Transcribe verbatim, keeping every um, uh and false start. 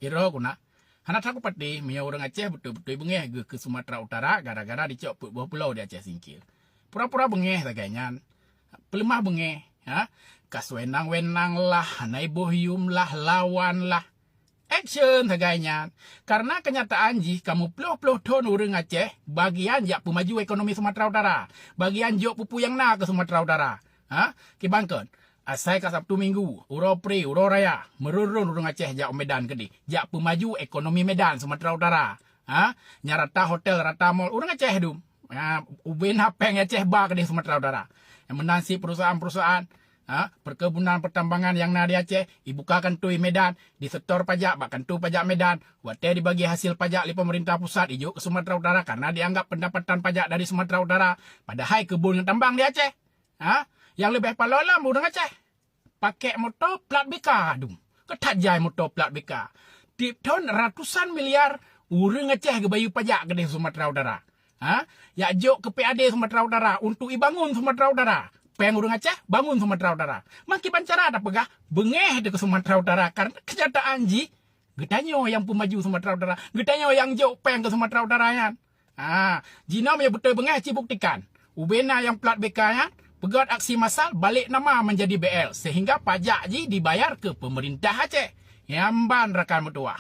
Iro guna, hana takupatéh meunyoe ureuëng Aceh beutôi-beutôi beungéh geuh keu Sumatera Utara gara-gara dicok peuet boh pulo di Aceh singkir. Pura-pura beungéh sagai nyan. Peuleumah beungéh, ha? Ka seuwenang-wenang lah, hana iboh yuem lah, lawan lah. Action sagai nyan. Karena kenyataan jih kamoe ploh-ploh thon ureuëng Aceh bagian jak peumaju ekonomi Sumatera Utara. Bagian jok peue-peue nyang na keu Sumatera Utara. Ha? Kiban kon. Asai ka Sabtu Minggu, uroe pri, uroe raya, meurun-run ureuëng Aceh jak u Medan keudeh, jak peumaju ekonomi Medan Sumatera Utara. Ha? Nyang rata hotel, rata mall, ureuëng Aceh dum. Ha, ubena péng Aceh ba keudeh Sumatera Utara. Nyang meunan si perusahaan-perusahaan, ha, perkebunan pertambangan nyang na di Aceh, ibuka kantô Medan, disetor pajak bak kantô pajak Medan. Watée dibagi hasil pajak lé pemerintah pusat ijok ke Sumatera Utara karena dianggap pendapatan pajak dari Sumatera Utara. Padahai keubon ngon tambang di Aceh. Ha? Nyang leubeh paloe lom ureuëng Aceh. Pakai moto plat B K dum. Ketat jai moto plat B K. Tiep thon ratusan miliar ureuëng Aceh geubayeue pajak keudeh Sumatera Utara. Ha? Jak jok keu P A D Sumatera Utara untuk ibangun Sumatera Utara. Péng ureuëng Aceh bangun Sumatera Utara. Meukiban cara tapeugah beungéh teuh keu Sumatera Utara karena kenyataan jih geutanyoe nyang peumaju Sumatera Utara. Geutanyoe nyang jok péng keu Sumatera Utara nyan. Ha, jinoe meunyoe beutôi beungéh ci buktikan. Ubena nyang plat B K nyan peugét aksi massal balik nama menjadi B L sehingga pajak jih dibayar keu pemerintah Aceh. Nyan ban rakan meutuwah.